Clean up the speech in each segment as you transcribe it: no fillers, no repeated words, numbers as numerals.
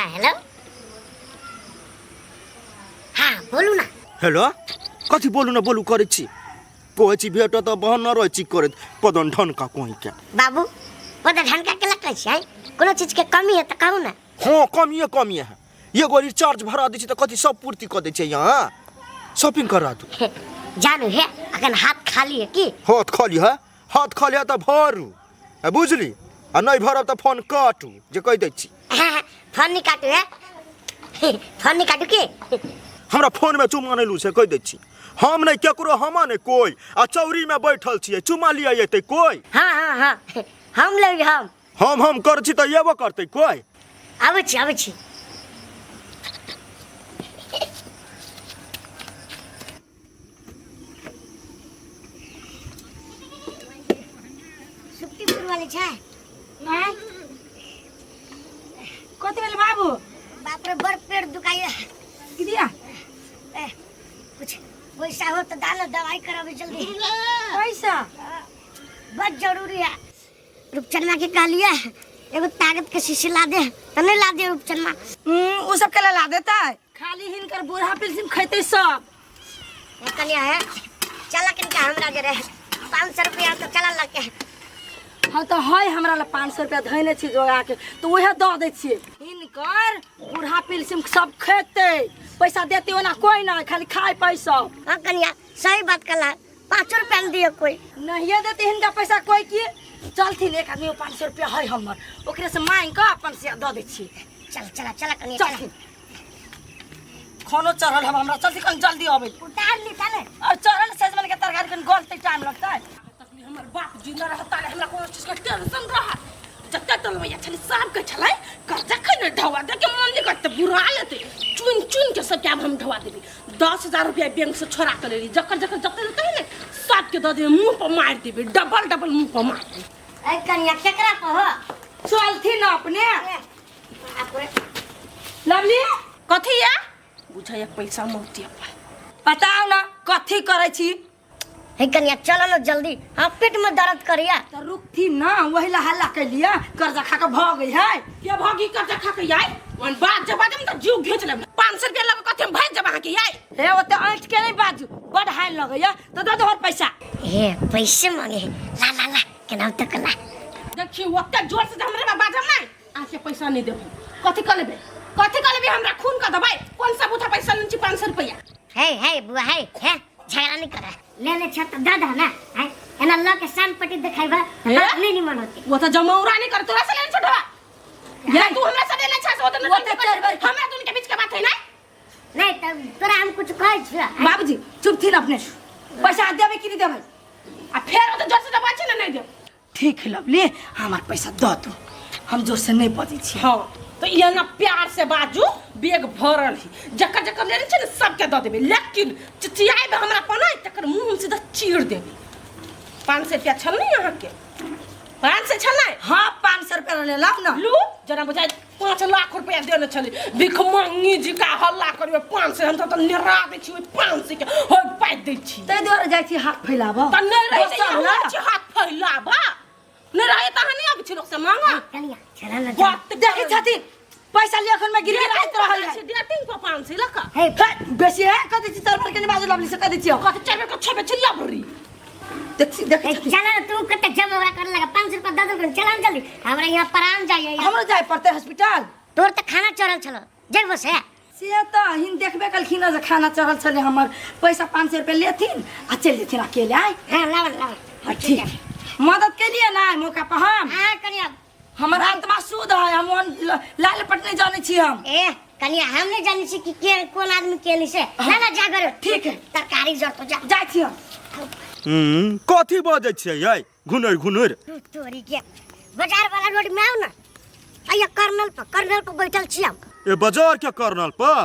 हाँ हेलो हाँ बोलू ना हेलो कथी बोलू ना बोलू करै छी कहै छी भेटत तऽ बहन न रहै छी करैत पदन ढनका कहीं के बाबू पता ढनका के लग छै कोनो चीज के कमी है तऽ कहू ना हाँ कमिए कमिए है एगो रिचार्ज भरा दै छी तऽ कथी सब पूर्ति कऽ दै छै यहाँ शॉपिंग करा दू जानू हे अखन हाथ खाली है की हाथ खाली है हाथ खाली है तऽ भरू आ बुझली आ नहि भरब तऽ फोन काटू जे कहि दै छी फोन नहीं काटू है फोन नहीं काटू की हमरा फोनमे चुमा नहि लू से कहि दै छी हम नहि केकरो हम नहि कोइ आ चौरीमे बैठल छियै चुमा लिअ एतै कोइ हाँ हाँ हाँ हम लेबै हम हम करै छी तऽ एबो करतै कोइ आबै छी आबै छी सुप्तीपुर वाले छै आँय? कथी भेल बाबू बाप रे बड़ पेट दुखाइए की दिया ए, कुछ पैसा हो तो डालो दवाई कराबे जल्दी पैसा बहुत जरूरी है रूपचनमा के कहलिए एगो ताकत के शीशी ला दे तो नहीं ला दे रूपचनमा उ सब के ला देता है खाली हिनकर बूढ़ा पिलसिम खैते सब कनिया है चला किनका हमरा जे रहे 500 रुपया तो चला लग के हाँ तो है हमरा ला 500 रुपया धैने छी जोगा के तो उहे दऽ दै छियै हिनकर बूढ़ा पिलसिम सब खेतै पैसा देते ओना कोई ना खाली खाए पैसा हाँ कनिया सही बात कला 5 रुपया नहीं दियो कोई नहीं देते हिनका पैसा कोई की चलथिन एक आदमी 500 रुपया है हमर ओकरे से मांग कऽ अपन से दऽ दै छियै चल चला चला कनिया चला चलथिन खानो चढ़ल हम हमरा चलती कनि जल्दी अबै उतार ली ताले और चढ़ल सजमन के तरकारी कनि गलते टाइम लगतै तखनी हमर बाप जिंदा रहता रहे हमरा कोनो चीज के टेंशन रहा जते टलवैया छलै सबके छलै कर्जा खै ने ढवा दे के मन नहीं करते बुरा लेते चुन चुन के सबके आब हम ढवा देबी 10,000 रुपया बैंक से छोड़ा के लेली जकर जकर जते लेते है ने सबके दऽ देबी मुंह पर मारि देबी डबल डबल मुंह पर मार देबी ए कनिया केकरा कहो चलथिन अपने बाप रे लवली कथी या बुझाइया पैसा मौती अपन बताउ ना कथी करै छी हे कनिया चलो ना जल्दी हाँ पेट में दर्द करिया तो रुकथी ना वही ला हल्ला कैलिया कर्जा खा के भऽ गई है के भागी कर्जा खा के आय वन बात जब बाजम त जीव घींच लेब 500 रुपया लग कथी हम भाग जब अहाँ के आय हे ओते ऐंठ के नहीं बाजू बड हानि लगैया तो दऽ दो पैसा हे पैसे मांगे है ला ला ला केना तक ला देखियो ओते जोर से हमरे बा बाजम नहीं अहाँ के पैसा नहीं देब कथी कऽ लेबै कथी कऽ लेबै हमरा खून कऽ देबै कोन सा बूथा पैसा लेने छी 500 रुपया हे हे बुआ हे हे झगड़ा नहीं करा ले ले छत दे दे ना हैं एना ल के सान पट्टी देखाइबा हे? बात नहीं निमन होती वो तो जमौरा नहीं कर तोरा से लेने छो ढवा या तू हमरा से लेने छा वो तो वो तो चार बार- हमरा दुन के बीच के बात है ना नहीं तब तोरा हम कुछ कहै छियो बाबूजी चुप थी ना अपने पैसा देबै कि नहीं देबै आ फेर ओ तो जोर से दबा छै ना नहीं देब ठीक है लवली हमार पैसा दऽ दू हम जोर से नहीं बजै छी हाँ तो ये ना प्यार से बाजू बेग भरल ही जकर जकर लेने छै ने सबके दऽ देबै लेकिन चिचियाएब हमरा पर नहि तकर मुँह हम सीधा चीर देबै 500 रुपया छल नहि अहाँके 500 छल नहि हाँ 500 रुपया ले लाओ ना लू जना बुझाइ 5 लाख रुपया देने छलै भिखमंगी जी का हल्ला करियो 500 हम तऽ निरा दै छी ओहि 500 के होय पाइ दै छी ताहि दुआरे जाइ छी हाथ फैलाबऽ तऽ नहि रहै छै दोसर यहाँ ना। छी हाथ फैलाबा नहि रहै तऽ अहाँ नहि आबै छी लोक से मांगा कनिया चला ना बात देखै छथिन पैसा लिअ एखन में गिर गिराइत रहल है डेटिंग पर 500 लऽ कऽ हे हे, बेसी है कह दै छी चार बार के बाजू लवली से कह दै छियौ कथी चारि बेर के छबे छी लबरी देखी देखै ए, छथिन चला ना तू कते जम हमरा कर लगा 500 रुपया दे दे चला ना जल्दी हमरा यहाँ प्राण जाइए हमरो जाय पड़तै हॉस्पिटल तोर तऽ खाना चढ़ल छलो जेबो से से तऽ हिन देखबे कलखिन जे खाना चढ़ल छलै हमर पैसा 500 रुपया लेथिन आ चलि जेथिन अकेले आय हाँ लावन लावन हाँ ठीक मदद केलिए ना मौका पर हम हाँ कनिया हमर आत्मा शुद्ध है हम ओहन लाल पट नहीं जानै छी हम ए कनिया हम नहीं जानी छी कि के कोन आदमी के नहीं से ना ना जा करो ठीक है। तरकारी जर तो जा जाइ छी हम हम्म, कथी बजै छियै यै घुनर घुनर तू तोरी के बाजार वाला रोड में आओ ना अया कर्नल पर बैठल छी हम ए बाजार के कर्नल पर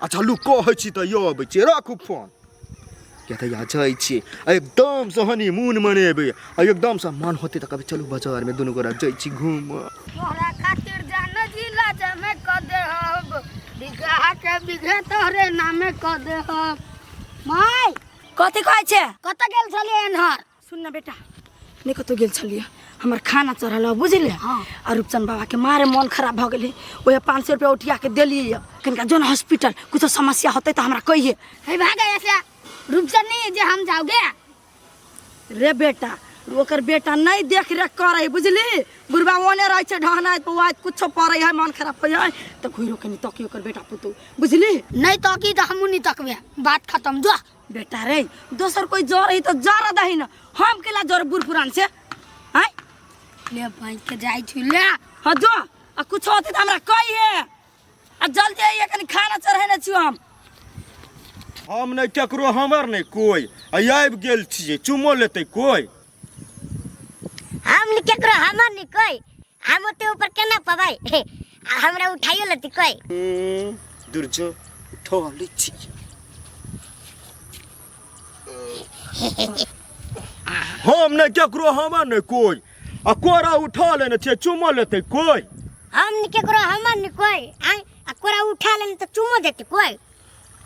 अच्छा लू कहै छी तऽ यो अबै छी राखू फोन किया तऽ यहाँ जाइ छी आ एकदमसँ हनीमून मनेबै आ एकदमसँ मन होतै तऽ कहबै चलू बाजारमे दुनू गोरा जाइ छी घूमऽ तोहरा खातिर जान जिला जमे क देहब बिगहा के बिघे तोहरे नामे क देहब माय कथी कहै छै कतऽ गेल छलियै एन्हर सुन ना बेटा नहि कतहु गेल छलियै हमर खाना चढ़ल है बुझलिए। हाँ। आ रूपचंद बाबा के मारे मन खराब भ गेलै, ओहे 500 रुपया उठिया के देलियै। कनिका जो न हॉस्पिटल कुछो समस्या होतै तऽ हमरा कहिए। हे भागा ऐसे रूपचंद नहीं जे हम जाओगे। रे बेटा ओकर बेटा नहीं देख रेख करे बुझली, बुढ़बा ओने रहै छै ढहनाइत बौआइत कुछो पड़ै है मन खराब होइ है तऽ घुरो कनि तकी ओकर बेटा पुतहु बुझली। नहीं तकी तऽ हमहूँ नहीं तकबे, बात खत्म। जो बेटा रे दोसर कोई जर है तऽ जर दही न, हम केला जर बूढ़ पुरान से आय ले भाई के जाइ छी ले। हाँ जो आ कुछो होतै तऽ हमरा कहिए आ जल्दी आइए कनि खाना चढ़ेने छी हम। हम नहीं केकरो हमर नहीं कोई, आ आबि गेल छियै चुमो लेतै कोई। हम नहीं केकरो हमर नहीं कोई, हम ओते ऊपर केना पबै, आ हमरा उठाइयो लेतै कोई। दुर्जो उठा लै छी। हम नहीं केकरो हमर नहीं कोई, आ कोरा उठा लेने छियै चुमो लेतै कोई। हम नहीं केकरो हमर नहीं कोई, आ कोरा उठा लेने तऽ चुमो देतै कोई।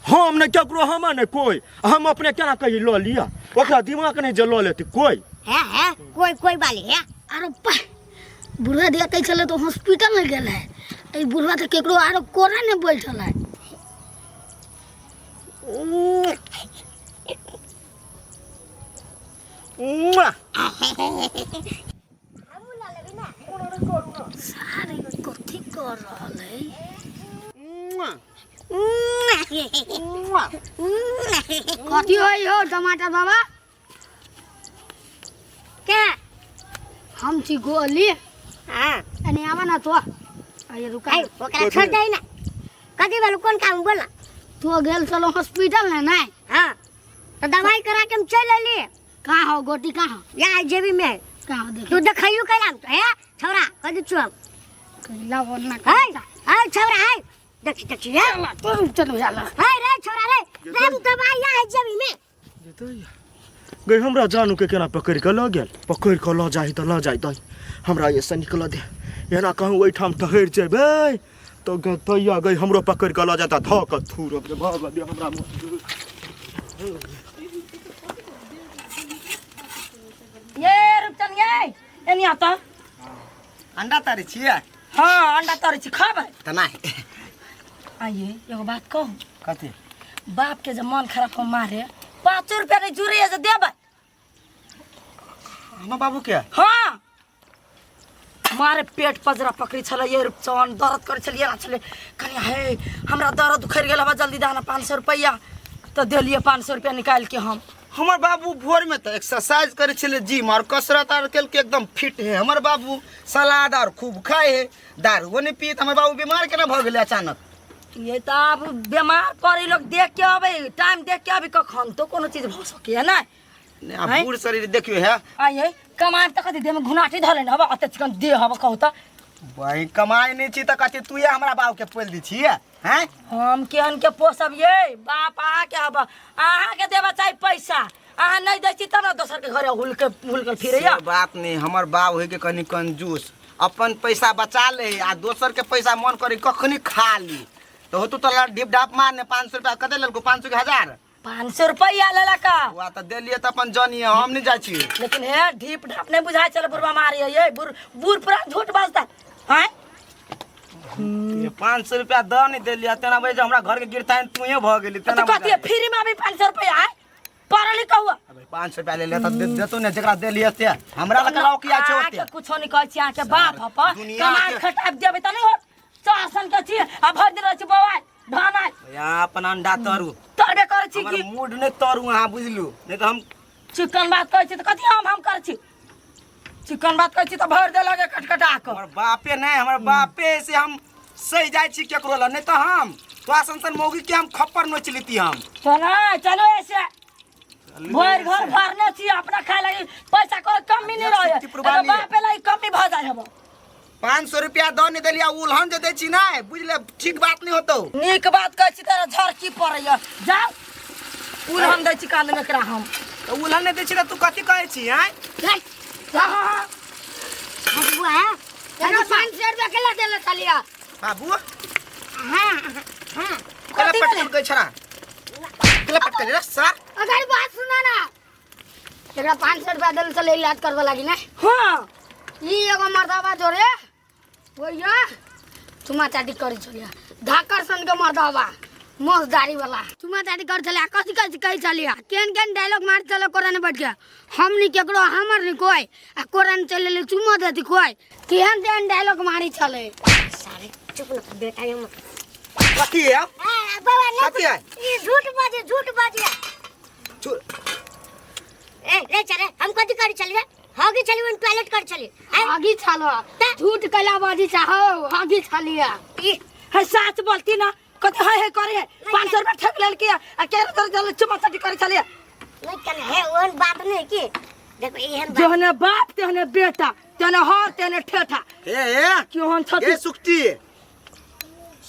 हम नहीं केकरो हमर नहीं कोई, हम अपने केना कही लऽ लिअ, ओकरा दिमाग नहीं जे लऽ लेतै कोई। है है कोई कोई वाली है। अरे पा बुढ़वा दिया कहै छलै तऽ हॉस्पिटल नहीं गेल है, ई बुढ़वा तऽ केकरो आरो कोरा नहीं बैठल है। सारे कथी कर रहल है? कथी होई हो टमाटर बाबा? के हम छी गोली। हाँ अने आवा ना तो अरे रुका, आई ओकरा छोड़ दे ना, कथी बोलू कोन काम बोला? तो गेल चलो हॉस्पिटल ने नहीं? हाँ तो दवाई करा के हम चल अली। कहाँ हो गोटी कहाँ हो? या जेबी में है। कहाँ हो देखी? तू देखियो कैलाम तो है छौरा कह दी छौ। कैला बोलना है है छौरा है देखी देखी है। चलो चलो चलो है रे छौरा रे राम दवाई या है जेबी में। गई हमरा जानू के केना पकड़ के लऽ गेल, पकड़ के लऽ जाही तऽ लऽ जाय दही, हमरा एहिसँ निकलऽ दे, एना कहूँ ओहिठाम ठहरि जेबै तऽ तैया गई हमरो पकड़ के लऽ जाता धऽ कऽ थूरब रे भगवान हमरा ये रूपचंद ये एनी आता अंडा तारे छियै? हाँ अंडा तारे छी, खाबै तऽ नहि। आइए एगो बात कहू। कथी? बाप के जब मन खराब हो मारे 5 रुपया नहीं जुड़े जे देबै हमर बाबू के? हाँ मारे पेट पजरा पकड़ी छलै ये रूपचंद, दर्द करै छलै एना छलै कनि हे हमरा दर्द उखड़ि गेल हबा जल्दी दाना 500 रुपया तऽ देलियै 500 रुपया निकालि के हम। हमर बाबू भोर में तऽ एक्सरसाइज करै छलै जिम और कसरत आर केलकै एकदम फिट है हमर बाबू, सलाद आर खूब खाए है, दारूओ नहीं पिए, हमर बाबू बीमार केना भऽ गेलै अचानक? ये तऽ आब बीमार पड़ै लोग देख के अबै टाइम देख के अबै कखन तो कोनो चीज भऽ सकैए नहि। नहि, आब बूढ़ शरीर देखियौ है। आइए कमाए तऽ कथी देहमे घुनाटी धऽ लेने हबा अते चिकन देह हबा कहू तऽ। वही कमाए नहीं छी तऽ कथी तू हमरा बाबू के पोलि दै छियै हैं? हम केहन के पोसब ये बाप अहाँके हबा, अहाँके देबा चाही पैसा, अहाँ नहीं दै छी तब ने दोसर के घरे हुलके हुलकल फिरैया। से बात नहीं, हमर बाप होय के कनि कंजूस, अपन पैसा बचा ले आ दोसर के पैसा मन करे कखनी खा ली, तो होतु तो ढिप ढाप मारने 500 रुपया कते लेलको? 500 के 1000 500 रुपया लेलक। वा तऽ देलियै तऽ अपन जनिए, हम नहीं जाइ छी। लेकिन हे ढिप ढाप नहीं बुझाइ छलै बुढ़बा मारे ये बूढ़ पूरा झूठ बाजता हैं। 500 रुपया दऽ नहीं देलियै तेना बजे हमरा घर के गिरता तूहे भऽ गेली तेना। कथी फ्री में अभी 500 रुपया है पड़ली कहू? 500 रुपया ले ले तऽ देतौ ने जकरा देलियै से, हमरा लग लाओ किया छै ओते? कुछो नहीं कहै छी अहाँके बाप हप कमाइ खटाब देबै तऽ नहीं होत, चासन के छी आ भरि दिन रहै छी बौआइ ढहनाइ। यहाँ अपन अंडा तरू तरबे करै छी की? मूड नहीं तरू अहाँ बुझलू, नहीं तऽ हम चिकन बात कहै छी तऽ कथी हम करै छी? चिकन बात कहै छी तऽ भरि दे लगे कटकटा कऽ। हमर बापे नहीं, हमर बापे से हम सही जाइ छी केकरो लग, नहीं तऽ हम तोरा सन सन मौगी के हम खप्पर नोचि लेती हम। चलो चलो ऐसे भरि घर भरने छी अपना खाय लागी पैसा कोनो कमी नहीं रहे, बापे लागी कमी भऽ जाइ हबो। 500 रुपया दऽ नहीं देलियै उलहन जे दै छी नहि बुझले, ठीक बात नहीं होतौ। नीक बात कहै छी तोरा झरकी पड़ैया, जाउ उलहन दै छी कान में एकरा हम। तऽ उलहन नहि दै छी तऽ तू कथी कहै छी आँय? बाबू है 500 रुपया केला देले छलियै बाबू? हाँ हाँ केला पटकल गई छरा, केला पटकल रे सर। अगर बात सुना ना, एकरा 500 रुपया देले छलियै इलाज करबे लागी ना। हाँ ई एगो मर्दाबा जोरे भैया चुमा चाटी करी छलिया धाकर सन के मर्दाबा मस्त दाढ़ी वाला चुमा चाटी कर छलिया कथी कथी कहै छलिया केहन केहन डायलॉग मार चलो कोराने बैठ के हम नहीं केकरो हमर नहीं कोई आ कोराने चल ले चुमा देती कोई केहन तेहन डायलॉग मारी छले सारे चुप न बेटा ये कथी है बाबा नहीं कथी है ई झूठ बाजे झूठ बाजे ए ले चले हम कथी करी चलिए हगी चली वन टॉयलेट कर चली आगी छलो झूठ कला बाजी चाहो आगी छलिया ई है साच बोलती ना कथी है है करे है 500 रुपया ठेक लेल के आ केरे तोरे चले चुमा चाटी करे चले नहीं कने है ओहन बात नहीं की देखो एहन बात जोहने बाप तेहने बेटा तेहने हर तेहने ठेठा हे हे क्यों हम ए छथि सुखती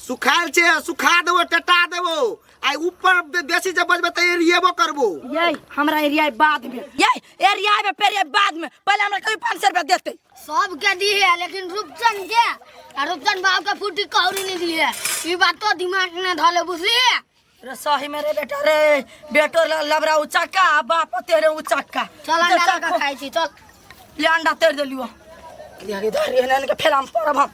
सुखायल छै सुखा देबो टटा देबो आ ऊपर बेसी जब बजबे त एरिएबो करबो ये हमरा एरिया बाद में ये एरिया में पेरिया बाद में पहले हमरा कभी 500 रुपया देते सबके दी है लेकिन रूपचंद के आ रूपचंद बाबू के फूटी कौड़ी नहीं दी है ई बात तो दिमाग में धले बुझली रे सही में रे बेटा रे बेटो लबरा उचक्का बाप तेरे उचक्का चल अंडा लगा खाई छी चल ले अंडा तेर देलियो धरी धरी एने के फेराम पड़ब हम।